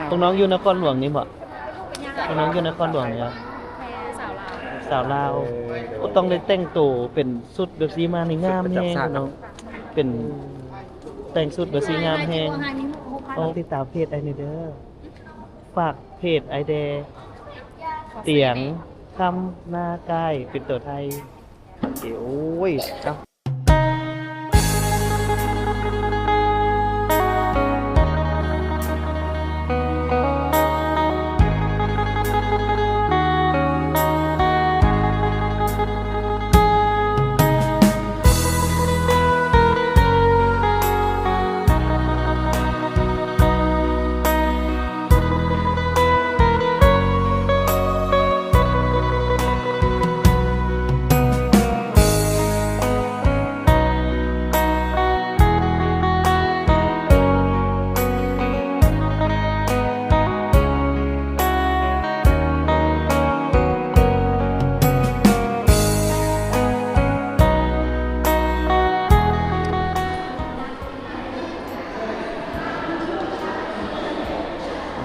ພວກນ້ອງຢູ່ນະຄອນຫຼວງນີ້ບໍ່? ພວກນ້ອງຢູ່ນະຄອນຫຼວງນີ້ຫວາ? ແມ່ນ ສາວລາວ ສາວລາວ. ໂອ້ ຕ້ອງໄດ້ແຕ່ງໂຕເປັນຊຸດແບບຊີ້ມານີ້ງາມແຮງເນາະ. ເປັນ ແຕ່ງຊຸດແບບຊີ້ງາມແຮງ. ຕ້ອງຕິດຕາມເພຈອ້າຍແດ່ເດີ. ຝາກເພຈອ້າຍແດ່ ຕຽງຄຳນາກາຍ ເປັນຕົວໄທ. ໂອເຄ ໂອ້ຍ ເຈົ້າ.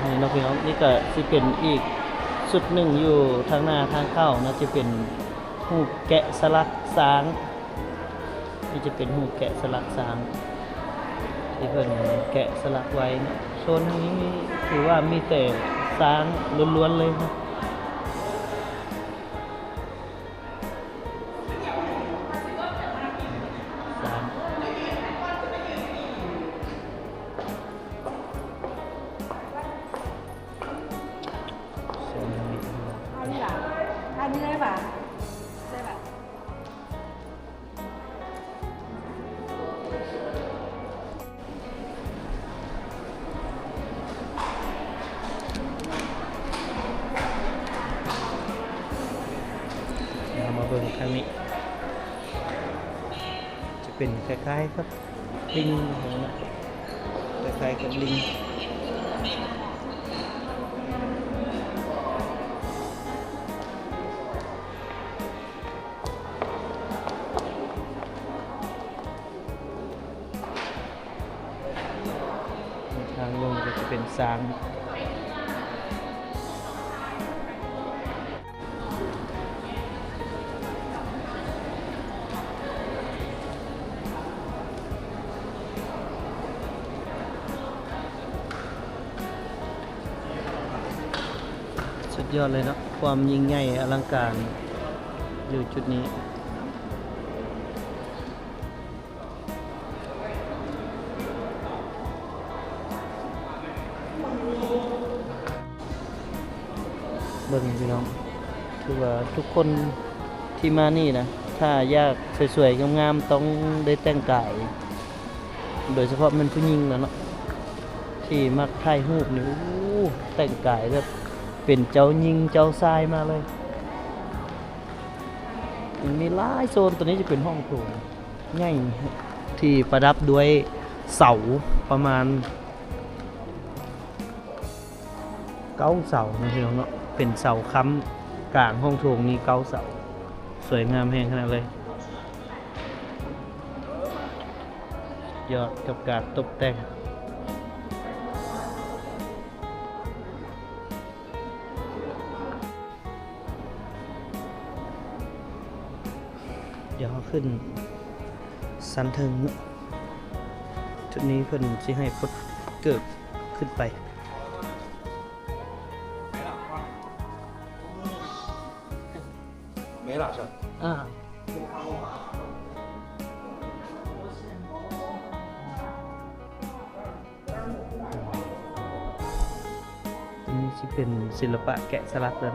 ນີ້ເນາະພີ່ນ້ອງ ນີ້ກະຊິເປັນອີກຊຸດໜຶ່ງຢູ່ທາງໜ້າທາງເຂົ້າເນາະ ຈະເປັນຮູບແກະສະຫຼັກຊ້າງ. ນີ້ຈະເປັນຮູບແກະສະຫຼັກຊ້າງ ທີ່ເພິ່ນແກະສະຫຼັກໄວ້. ໂຊນນີ້ຖືວ່າມີແຕ່ຊ້າງລ້ວນໆເລີຍເນາະ. ເຮົາມາເບິ່ງທາງນີ້ ຈະເປັນຄ້າຍໆກັບລິງເນາະ ຄ້າຍໆກັບລິງ. ທາງລົງກໍຈະເປັນຊ້າງ. ສຸດຍອດເລີຍເນາະ ຄວາມຍິ່ງໃຫຍ່ອະລັງການຢູ່ຈຸດນີ້. ເບິ່ງພີ່ນ້ອງ ຄືວ່າທຸກຄົນທີ່ມານີ້ນະ ຖ້າຢາກສວຍໆງາມໆ ຕ້ອງໄດ້ແຕ່ງກາຍ ໂດຍສະເພາະແມ່ນຜູ້ຍິງນະເນາະ ທີ່ມັກຖ່າຍຮູບນີ້ ໂອ້ ແຕ່ງກາຍແບບເປັນເຈົ້າຍິງເຈົ້າຊາຍມາເລີຍ. ມັນມີຫຼາຍໂຊນ. ໂຕນີ້ຈະເປັນຫ້ອງໂຖງໃຫຍ່ທີ່ປະດັບດ້ວຍເສົາປະມານເກົ້າເສົາເນາະ ພີ່ນ້ອງເນາະ ເປັນເສົາຄ້ຳກາງຫ້ອງໂຖງມີເກົ້າເສົາ ສວຍງາມແຮງຂະໜາດເລີຍ. ຍອດກັບການຕົບແຕ່ງ. ດຽວເຮົາຂຶ້ນຊັ້ນເທິງເນາະ ຈຸດນີ້ເພິ່ນຊິໃຫ້ປົດເກີບຂຶ້ນໄປ. ອັນນີ້ຊິເປັນສິລະປະແກະສະຫຼັກເດີ.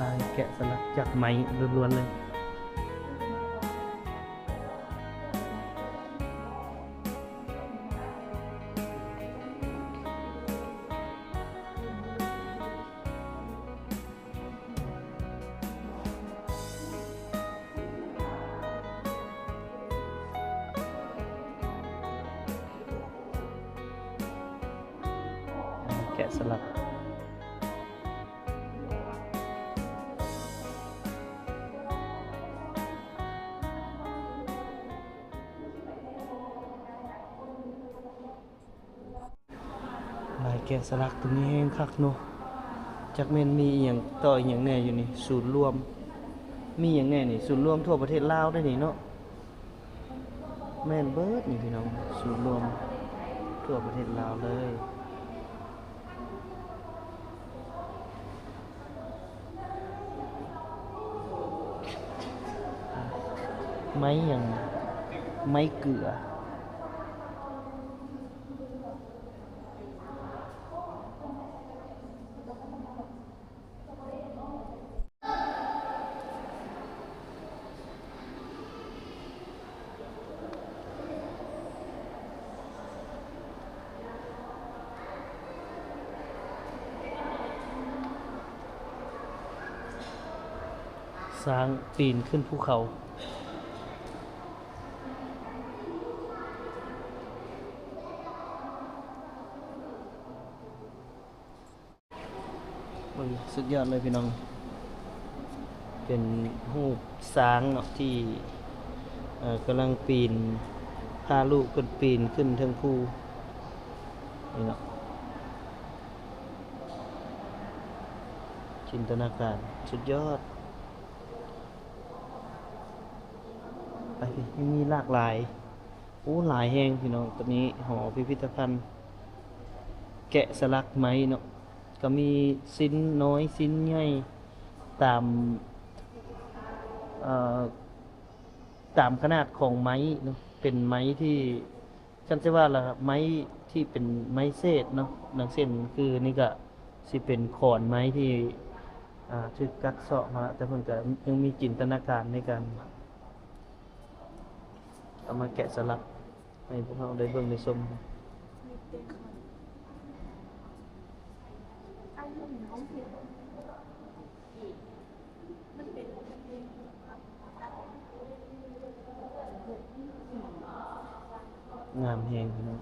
ລາຍແກະສະຫຼັກຈາກໄມ້ລ້ວນໆເລີຍ. ແກະສະຫຼັກ. ແກະສະຫຼັກຕົວນີ້ແຮງຄັກເນາະ. ຈັກແມ່ນມີອີ່ຫຍັງຕໍ່ອີ່ຫຍັງແດ່ຢູ່ນີ້. ສູນລວມ ມີຫຍັງແດ່ນີ້? ສູນລວມທົ່ວປະເທດລາວໄດ໋ນີ້ເນາະ. ແມ່ນເບິດນີ້ພີ່ນ້ອງ, ສູນລວມທົ່ວປະເທດລາວເລີຍ. ໄມ້ຫຍັງ? ໄມ້ເກືອ. ຊ້າງປີນຂຶ້ນພູເຂົາ. ເບິ່ງ ສຸດຍອດເລີຍພີ່ນ້ອງ, ເປັນຮູບຊ້າງເນາະ ທີ່ ເອີ ກຳລັງປີນ ພາລູກເພິ່ນປີນຂຶ້ນເທິງພູນີ້ເນາະ. ຈິນຕະນາການສຸດຍອດ. ໄປ ຍັງມີຫຼາກຫຼາຍ. ໂອ້ ຫຼາຍແຮງພີ່ນ້ອງ. ຕອນນີ້ຫໍພິພິທະພັນແກະສະຫຼັກໄມ້ເນາະ, ກໍມີຊິ້ນນ້ອຍ ຊິ້ນໃຫຍ່ ຕາມ ເອີ ຕາມຂະໜາດຂອງໄມ້ເນາະ. ເປັນໄມ້ທີ່ ຄັນຊິວ່າລະ ໄມ້ທີ່ເປັນໄມ້ເສດເນາະ, ດັ່ງເຊັ່ນຄືນີ້ກະຊິເປັນຂອນໄມ້ທີ່ ອ່າ ຖືກກັດເຊາະມາ, ແຕ່ເພິ່ນກະຍັງມີຈິນຕະນາການໃນການເອົາມາແກະສະຫຼັກໃຫ້ພວກເຮົາໄດ້ເບິ່ງໄດ້ຊົມ. ງາມແຮງພີ່ນ້ອງ,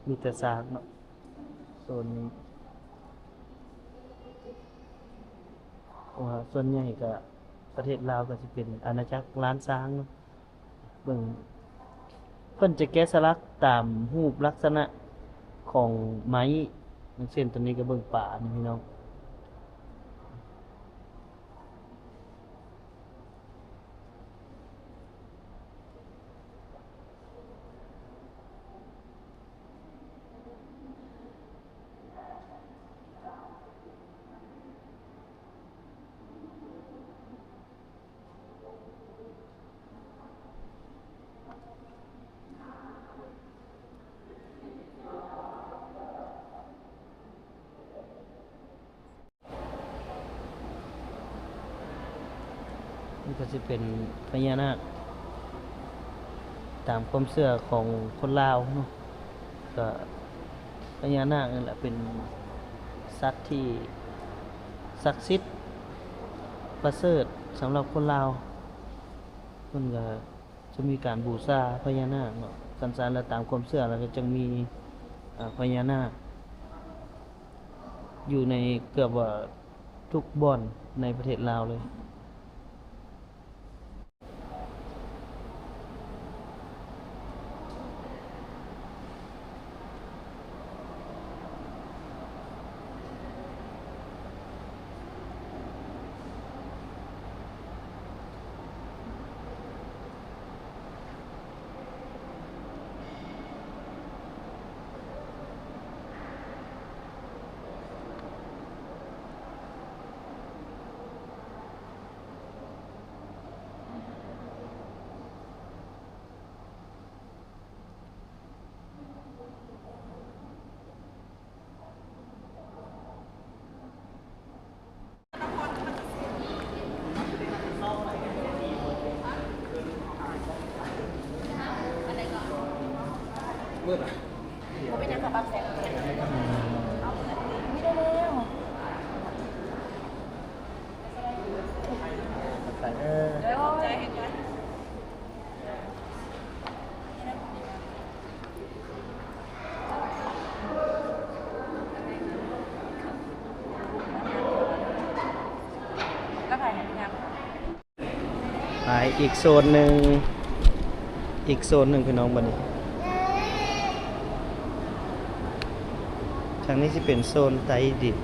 ມີແຕ່ຊ້າງເນາະ ໂຊນນີ້. ເພາະວ່າສ່ວນໃຫຍ່ກະປະເທດລາວກະຊິເປັນອານາຈັກລ້ານຊ້າງເນາະ. ເບິ່ງ ເພິ່ນຈະແກະສະຫຼັກຕາມຮູບລັກສະນະຂອງໄມ້, ຢ່າງເຊັ່ນໂຕນີ້ກະເບິ່ງປານີ້ພີ່ນ້ອງ. ນີ້ກະຊິເປັນພະຍານາກ ຕາມຄວາມເຊື່ອຂອງຄົນລາວເນາະ. ກະພະຍານາກນີ້ແຫຼະເປັນສັດທີ່ສັກສິດປະເສີດສຳລັບຄົນລາວ. ເພິ່ນກະຈະມີການບູຊາພະຍານາກເນາະ. ຄັນຊັ້ນລະຕາມຄວາມເຊື່ອລະກະຈັ່ງມີ ອາ ພະຍານາກຢູ່ໃນເກືອບວ່າທຸກບ່ອນໃນປະເທດລາວເລີຍ. ອີກໂຊນໜຶ່ງ ອີກໂຊນໜຶ່ງພີ່ນ້ອງ ບັດນີ້ ທາງນີ້ຊິເປັນໂຊນໃຕ້ດິນ.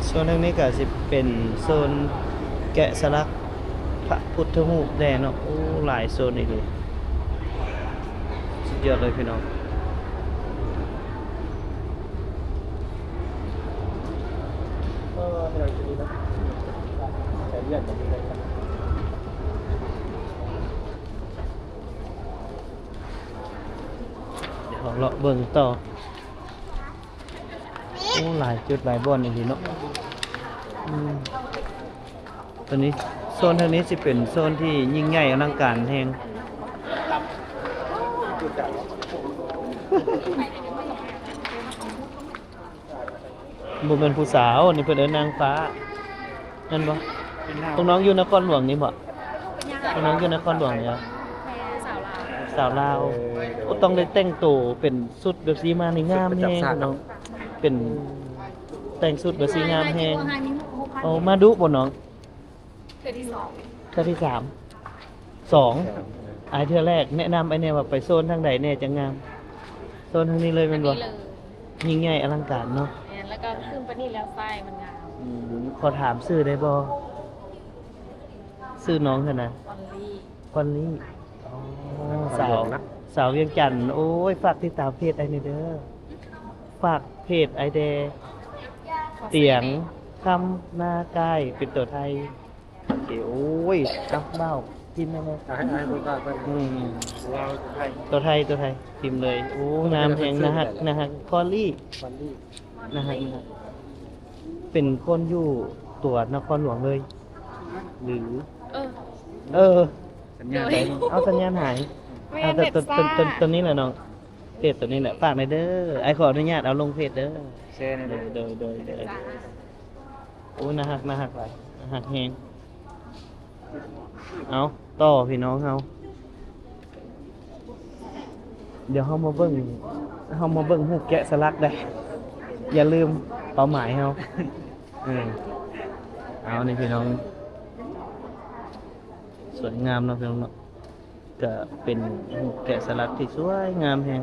ໂຊນທາງນີ້ກະຊິເປັນໂຊນແກະສະຫຼັກພະພຸດທະຮູບແດ່ເນາະ. ໂອ້ ຫຼາຍໂຊນອີ່ຫຼີ ສຸດຍອດເລີຍພີ່ນ້ອງ. ດຽວເຮົາເລາະເບິ່ງຕໍ່. ໂອ້ ຫຼາຍຈຸດຫຼາຍບ່ອນອີ່ຫຼີເນາະ. ອືມ ໂຊນທາງນີ້ຊິເປັນໂຊນທີ່ຍິ່ງໃຫຍ່ອະລັງການແຮງ. ບໍ່ແມ່ນຜູ້ສາວ ອັນນີ້ເພິ່ນເອີ້ນນາງຟ້າ ແມ່ນບໍ່? ພວກນ້ອງຢູ່ນະຄອນຫຼວງນີ້ບໍ່? ພວກນ້ອງຢູ່ນະຄອນຫຼວງນີ້ຫວາ? ແມ່ນ ສາວລາວ ສາວລາວ. ໂອ້ ຕ້ອງໄດ້ແຕ່ງໂຕເປັນຊຸດແບບຊີ້ມານີ້ງາມແຮງເນາະ. ເປັນ ແຕ່ງຊຸດແບບຊີ້ງາມແຮງ. ໂອ້ ມາດຸບໍ່ນ້ອງ? ເທື່ອທີສອງ ເທື່ອທີສາມ ສອງ ອ້າຍເທື່ອແລກ. ແນະນຳອ້າຍແດ່ວ່າໄປໂຊນທາງໃດແດ່ຈັ່ງງາມ? ໂຊນທາງນີ້ເລີຍແມ່ນບໍ່? ທາງນີ້ເລີຍ. ຍິ່ງໃຫຍ່ອະລັງການເນາະ. ແມ່ນ ແລ້ວກໍຂຶ້ນໄປນີ້ແລ້ວຊ້າຍມັນງາມ. ອືມ ຂໍຖາມຊື່ໄດ້ບໍ່? ຊື່ນ້ອງຫັ້ນນະ? ຄວັນລີ. ຄວັນລີ. ອໍ ສາວ ສາວວຽງຈັນ. ໂອ້ຍ ຝາກຕິດຕາມເພຈອ້າຍແດ່ເດີ. ຝາກເພຈອ້າຍແດ່. ຕຽງຄຳນາກາຍ ເປັນຕົວໄທ. ໂອເຄ ໂອ້ຍ ເອົາ ບ່າວ ພິມແມ່ນບໍ່? ໃຫ້ ໃຫ້ເພິ່ນວ່າເພິ່ນ ອືມ ລາວ ຕົວໄທ ຕົວໄທ ພິມເລີຍ. ໂອ້ ງາມແຮງ ໜ້າຮັກ ໜ້າຮັກ. ຄອນລີ ຄອນລີ ໜ້າຮັກ ໜ້າຮັກ. ເປັນຄົນຢູ່ຕົວນະຄອນຫຼວງເລີຍ ຫຼື? ເອີ ເອີ ສັນຍານ ໂດຍ ເອົາ ສັນຍານຫາຍ. ແມ່ນ ເອົາ ແບບ ໂຕ ໂຕ ໂຕ ໂຕນີ້ແຫຼະນ້ອງ ເພຈໂຕນີ້ແຫຼະ ຝາກແດ່ເດີ. ອ້າຍຂໍອະນຸຍາດເອົາລົງເພຈເດີ ແຊແດ່ເດີ. ໂດຍ ໂດຍ ໂດຍ ໂດຍ. ໂອ້ ໜ້າຮັກ ໜ້າຮັກຫຼາຍ ໜ້າຮັກແຮງ. ເອົາ ຕໍ່ພີ່ນ້ອງເຮົາ ດຽວເຮົາມາເບິ່ງ ເຮົາມາເບິ່ງຮູບແກະສະຫຼັກໄດ້ ຢ່າລືມເປົ້າໝາຍເຮົາ. ເອີ ເອົາ ນີ້ພີ່ນ້ອງ ສວຍງາມເນາະ ພີ່ນ້ອງເນາະ. ກະເປັນຮູບແກະສະຫຼັກທີ່ສວຍງາມແຮງ.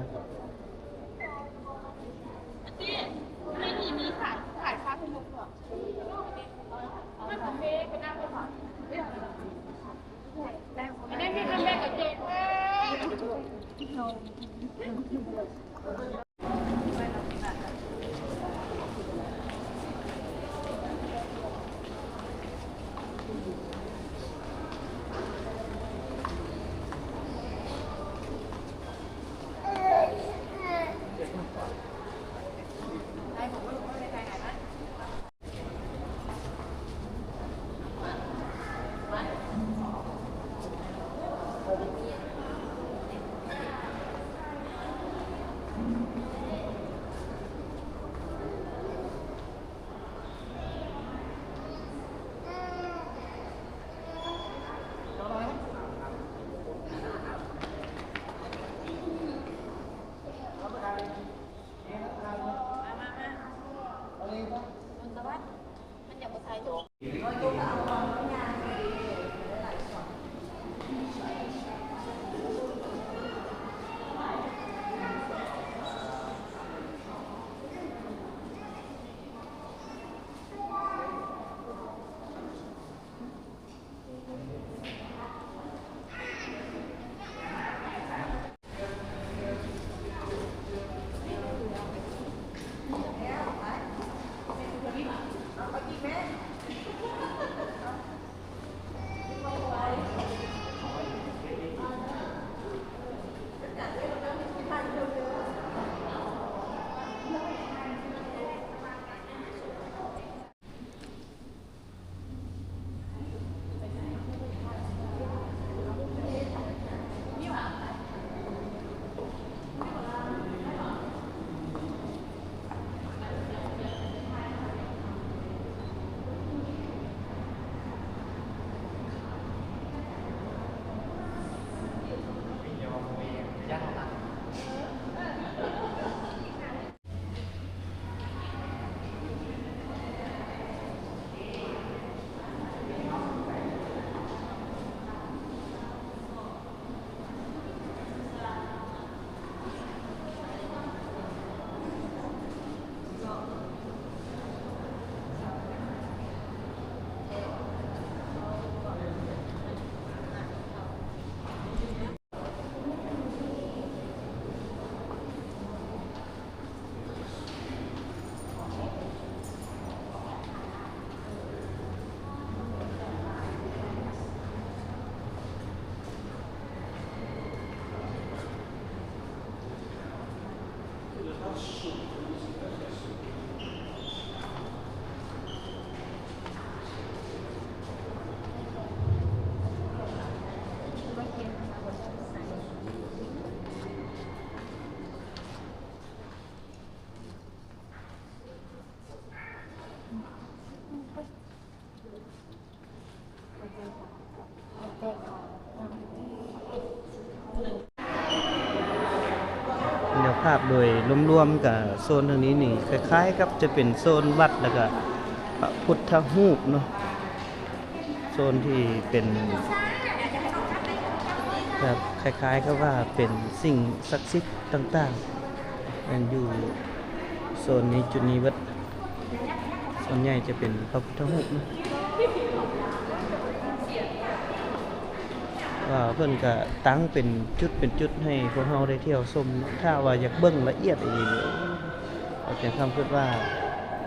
ແນວພາບໂດຍລວມໆ ກະໂຊນທາງນີ້ນີ້ ຄ້າຍໆ ກັບຈະເປັນໂຊນວັດ ແລ້ວກະພະພຸດທະຮູບເນາະ, ໂຊນທີ່ເປັນແບບຄ້າຍໆ ກັບວ່າເປັນສິ່ງສັກສິດຕ່າງໆ ແມ່ນຢູ່ໂຊນນີ້ ຈຸດນີ້ເບິດ. ສ່ວນໃຫຍ່ຈະເປັນພະພຸດທະຮູບເນາະ ວ່າເພິ່ນກະຕັ້ງເປັນຈຸດເປັນຈຸດໃຫ້ພວກເຮົາໄດ້ທ່ຽວຊົມເນາະ. ຖ້າວ່າຢາກເບິ່ງລະອຽດອີ່ຫຼີນີ້ ອາຈານຄຳຄິດວ່າ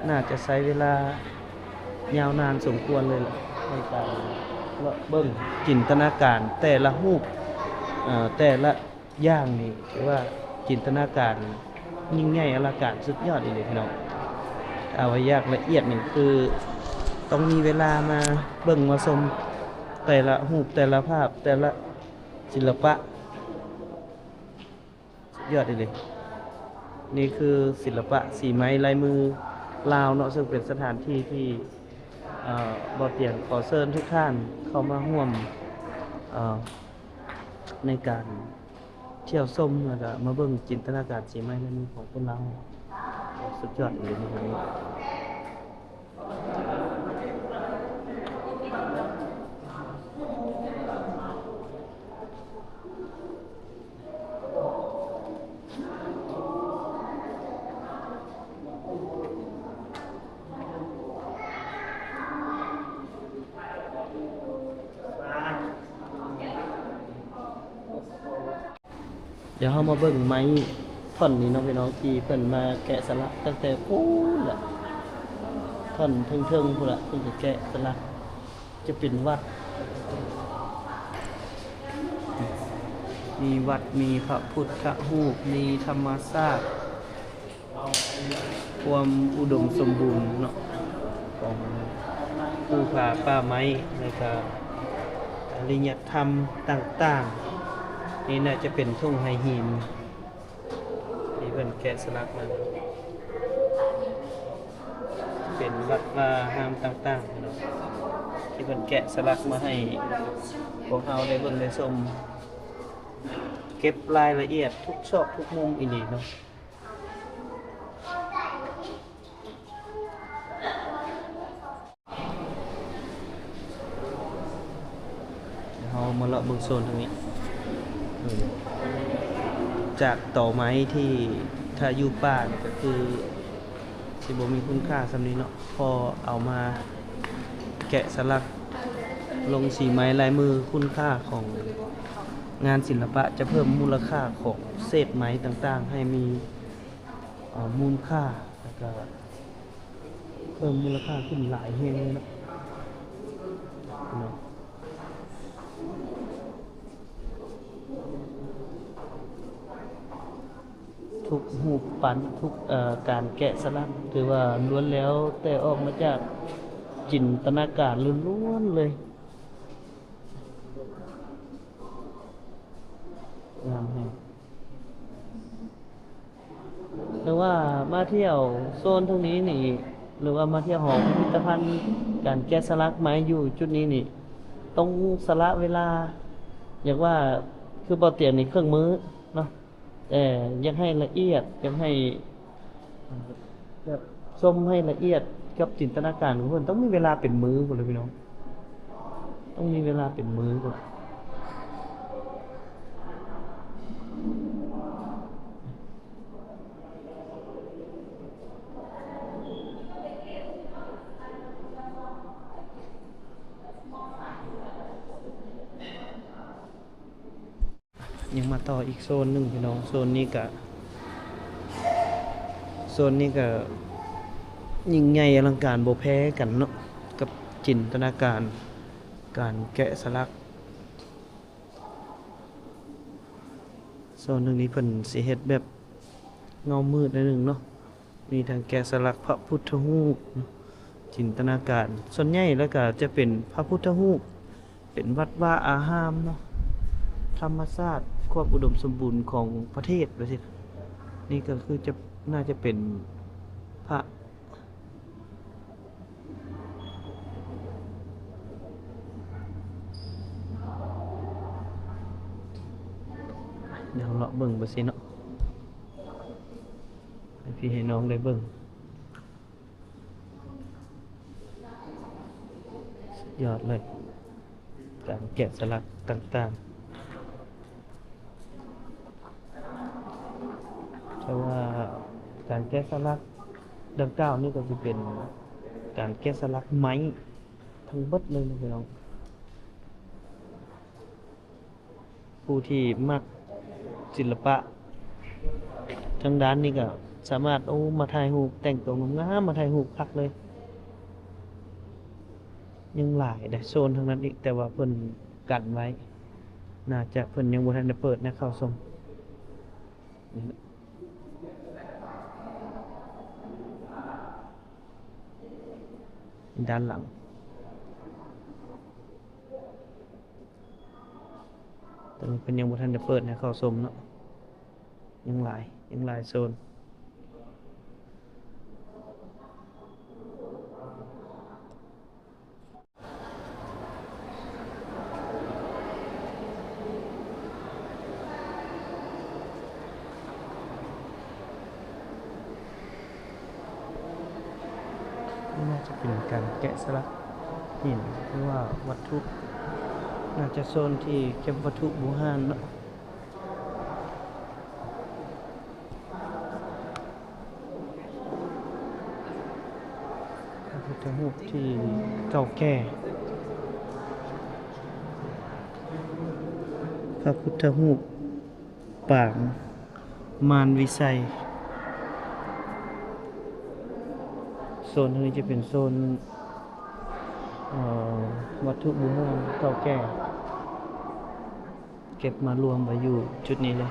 ໜ້າຈະໃຊ້ເວລາຍາວນານສົມຄວນເລີຍລະ ໃນການເລາະເບິ່ງຈິນຕະນາການແຕ່ລະຮູບ ເອີ ແຕ່ລະ ຢ່າງນີ້ ຖືວ່າຈິນຕະນາການຍິ່ງໃຫຍ່ອະລະການສຸດຍອດອີ່ຫຼີພີ່ນ້ອງ. ຖ້າວ່າຢາກລະອຽດນີ້ ຄືຕ້ອງມີເວລາມາເບິ່ງມາຊົມແຕ່ລະຮູບ ແຕ່ລະພາບ ແຕ່ລະສິລະປະ ສຸດຍອດອີ່ຫຼີ. ນີ້ຄືສິລະປະສີໄມ້ລາຍມືລາວເນາະ ເຊິ່ງເປັນສະຖານທີ່ທີ່ ເອີ ບໍ່ຕຽງຂໍເຊີນທຸກທ່ານເຂົ້າມາຮ່ວມ ເອີ ໃນການ ທ່ຽວຊົມ ແລ້ວກະມາເບິ່ງຈິນຕະນາການສີໄມ້ລາຍມືຂອງຄົນລາວ ສຸດຍອດອີ່ຫຼີ. ດຽວເຮົາມາເບິ່ງໄມ້ທ່ອນນີ້ເນາະພີ່ນ້ອງ ທີ່ເພິ່ນມາແກະສະຫຼັກຕັ້ງແຕ່ພຸ້ນລະ ທ່ອນເທິງໆ ພຸ້ນລະ ເພິ່ນຈະແກະສະຫຼັກ ຈະເປັນວັດ ມີວັດ ມີພະພຸດທະຮູບ ມີທຳມະຊາດ ຄວາມອຸດົມສົມບູນເນາະ ຂອງພູຜາປ່າໄມ້ ແລ້ວກະອາລິຍະທຳຕ່າງໆ. ນີ້ໜ້າຈະເປັນທົ່ງໄຫຫີນທີ່ເພິ່ນແກະສະຫຼັກມາ ເປັນວັດວາອາຮາມຕ່າງໆເນາະ ທີ່ເພິ່ນແກະສະຫຼັກມາໃຫ້ພວກເຮົາໄດ້ເບິ່ງໄດ້ຊົມ ເກັບລາຍລະອຽດທຸກຊອກທຸກມຸມອີ່ຫຼີເນາະ. ເຮົາມາເລາະເບິ່ງໂຊນທາງນີ້ ຈາກຕໍໄມ້ທີ່ຖ້າຢູ່ປ່ານີ້ກະຄືຊິບໍ່ມີຄຸນຄ່າສ່ຳນີ້ເນາະ ພໍເອົາມາແກະສະຫຼັກລົງສີໄມ້ລາຍມື ຄຸນຄ່າຂອງງານສິລະປະຈະເພີ່ມມູນລະຄ່າຂອງເສດໄມ້ຕ່າງໆ ໃຫ້ມີ ເອີ ມູນຄ່າ ແລ້ວກະເພີ່ມມູນລະຄ່າຂຶ້ນຫຼາຍແຮງເລີຍເນາະ ເນາະ. ທຸກຮູບປັ້ນ ທຸກ ເອີ ການແກະສະຫຼັກ ຖືວ່າລ້ວນແລ້ວແຕ່ອອກມາຈາກຈິນຕະນາການລ້ວນໆເລີຍ ງາມແຮງ. ຫຼືວ່າມາທ່ຽວໂຊນທາງນີ້ນີ້ ຫຼືວ່າມາທ່ຽວຫໍພິພິທະພັນການແກະສະຫຼັກໄມ້ຢູ່ຈຸດນີ້ນີ້ ຕ້ອງສະຫຼະເວລາ ຢາກວ່າຄືບໍ່ຕຽງນີ້ເຄິ່ງມື້ເນາະ ແຕ່ຢາກໃຫ້ລະອຽດ ຢາກໃຫ້ ແບບຊົມໃຫ້ລະອຽດກັບຈິນຕະນາການຂອງເພິ່ນ ຕ້ອງມີເວລາເປັນມື້ພຸ້ນລະພີ່ນ້ອງ ຕ້ອງມີເວລາເປັນມື້ພຸ້ນ. ຍັງມາຕໍ່ອີກໂຊນໜຶ່ງພີ່ນ້ອງ ໂຊນນີ້ກະ ໂຊນນີ້ກະຍິ່ງໃຫຍ່ອະລັງການບໍ່ແພ້ກັນເນາະ ກັບຈິນຕະນາການການແກະສະຫຼັກ. ໂຊນໜຶ່ງນີ້ເພິ່ນຊິເຮັດແບບ ເງົາມືດໜ້ອຍໜຶ່ງເນາະ, ມີທັງແກະສະຫຼັກພະພຸດທະຮູບ, ຈິນຕະນາການ. ສ່ວນໃຫຍ່ແລ້ວກໍຈະເປັນພະພຸດທະຮູບ, ເປັນວັດວາອາຮາມເນາະ, ທຳມະຊາດຄວາມອຸດົມສົມບູນຂອງປະເທດ ວ່າຊີ້. ນີ້ກໍຄືຈະ ໜ້າຈະເປັນພະ ດຽວເລາະເບິ່ງໄປຊີ້ເນາະ, ໃຫ້ພີ່ໃຫ້ນ້ອງໄດ້ເບິ່ງ. ສຸດຍອດເລີຍ, ການແກະສະຫຼັກຕ່າງໆ. ແຕ່ວ່າການແກະສະຫຼັກດັ່ງກ່າວນີ້ກໍຊິເປັນການແກະສະຫຼັກໄມ້ທັງເບິດເລີຍເນາະພີ່ນ້ອງ. ຜູ້ທີ່ມັກສິລະປະທາງດ້ານນີ້ກໍສາມາດ ໂອ້ ມາຖ່າຍຮູບ, ແຕ່ງຕົວງາມໆ ມາຖ່າຍຮູບຄັກເລີຍ. ຍັງຫຼາຍເດ້ ໂຊນທາງນັ້ນອີກ, ແຕ່ວ່າເພິ່ນກັນໄວ້, ໜ້າຈະເພິ່ນຍັງບໍ່ທັນໄດ້ເປີດໃຫ້ເຂົ້າຊົມ. ດ້ານຫຼັງ ຕອນນີ້ເພິ່ນຍັງບໍ່ທັນໄດ້ເປີດໃຫ້ເຂົ້າຊົມເນາະ, ຍັງຫຼາຍ ຍັງຫຼາຍໂຊນ. ນີ້ໜ້າຈະເປັນການແກະສະຫຼັກຫີນ ຫຼືວ່າວັດຖຸ, ໜ້າຈະໂຊນທີ່ເກັບວັດຖຸບູຮານເນາະ. ພະພຸດທະຮູບທີ່ເກົ່າແກ່, ພະພຸດທະຮູບປາງມານວິໄຊ. ໂຊນນີ້ຈະເປັນໂຊນ ເອີ ວັດຖຸບູຮານເກົ່າແກ່ ເກັບມາລວມໄວ້ຢູ່ຈຸດນີ້ເລີຍ.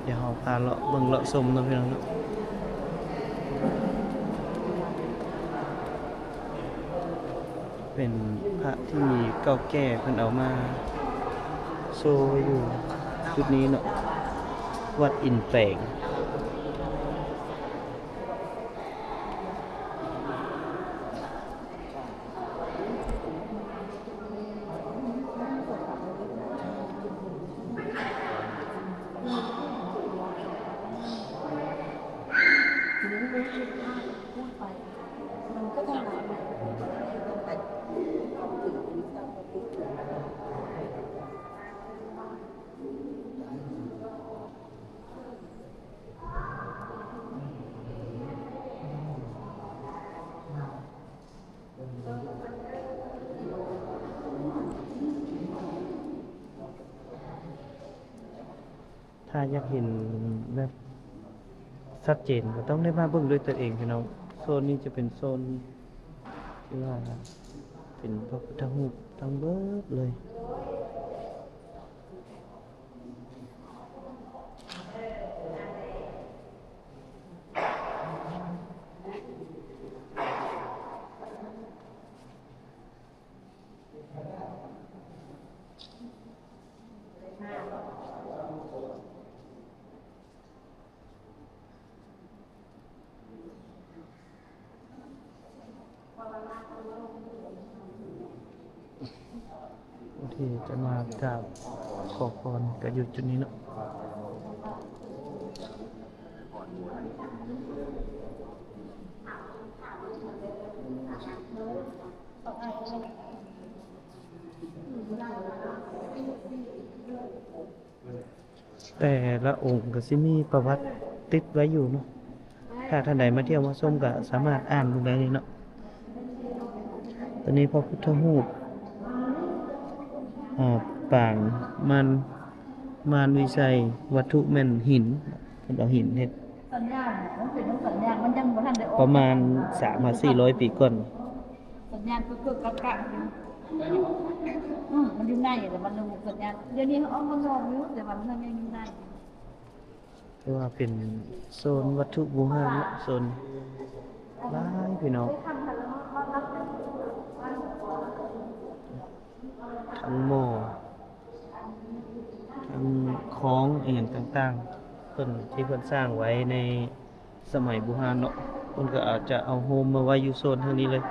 ດຽວເຮົາພາເລາະເບິ່ງເລາະຊົມເນາະ ພີ່ນ້ອງເນາະ. ເປັນພະທີ່ເກົ່າແກ່ ເພິ່ນເອົາມາໂຊໄວ້ຢູ່ຈຸດນີ້ເນາະ, ວັດອິນແປງ. ຖ້າຢາກເຫັນແບບຊັດເຈນ ກໍຕ້ອງໄດ້ມາເບິ່ງດ້ວຍຕົວເອງ ພີ່ນ້ອງ. ໂຊນນີ້ຈະເປັນໂຊນທີ່ວ່າເປັນພະພຸດທະຮູບທັງເບິດເລີຍ. ທີ່ຈະມາກາບຂໍພອນກໍຢູ່ຈຸດນີ້ເນາະ. ເ ແຕ່ລະອົງກໍຊິມີປະຫວັດຕິດໄວ້ຢູ່ເນາະ. ຖ້າທ່ານໃດມາທ່ຽວມາຊົມກໍສາມາດອ່ານເບິ່ງໄດ້ເນາະ. ຕົວນີ້ພະພຸດທະຮູບ ອາ ປາງມານ ມານວິໄຊ, ວັດຖຸແມ່ນຫີນ, ເພິ່ນເອົາຫີນເຮັດ. ສັນຍານ ມັນເປັນສັນຍານ ມັນຍັງບໍ່ທັນໄດ້ອອກ ປະມານສາມຫາສີ່ຮ້ອຍປີກ່ອນ. ສັນຍານກຶກໆກັກໆຢູ່. ອືມ ມັນຢູ່ໃນ ແຕ່ມັນບໍ່ສັນຍານ. ດຽວນີ້ເຮົາເອົາມານອກຢູ່ ແຕ່ວ່າມັນຍັງຢູ່ໃນ. ຖືວ່າເປັນໂຊນວັດຖຸບູຮານເນາະ, ໂຊນຫຼາຍພີ່ນ້ອງ, ທັງໝໍ້ ທັງຂອງອີ່ຫຍັງຕ່າງໆ ເພິ່ນ ທີ່ເພິ່ນສ້າງໄວ້ໃນສະໄໝບູຮານເນາະ, ເພິ່ນກໍອາດຈະເອົາໂຮມມາໄວ້ຢູ່ໂຊນທາງນີ້ເລີຍ.